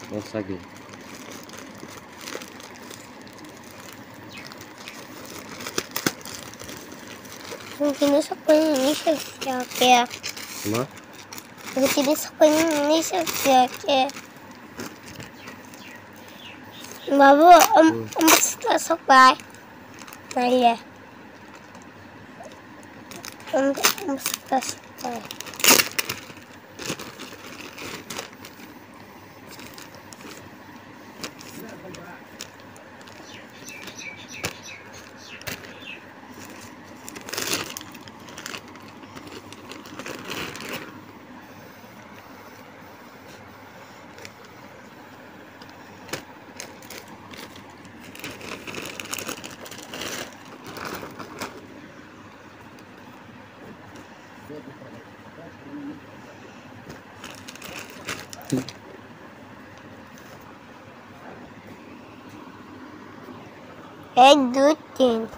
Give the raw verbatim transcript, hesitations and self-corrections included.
O sagi. Ang kini sakpai ni sa kya kya. Ma? Ang kini sakpai ni sa kya kya. Babu, om, Hmm. Om basta sakpai. Naya. Om, Om basta sakpai. Ek, dui, tin.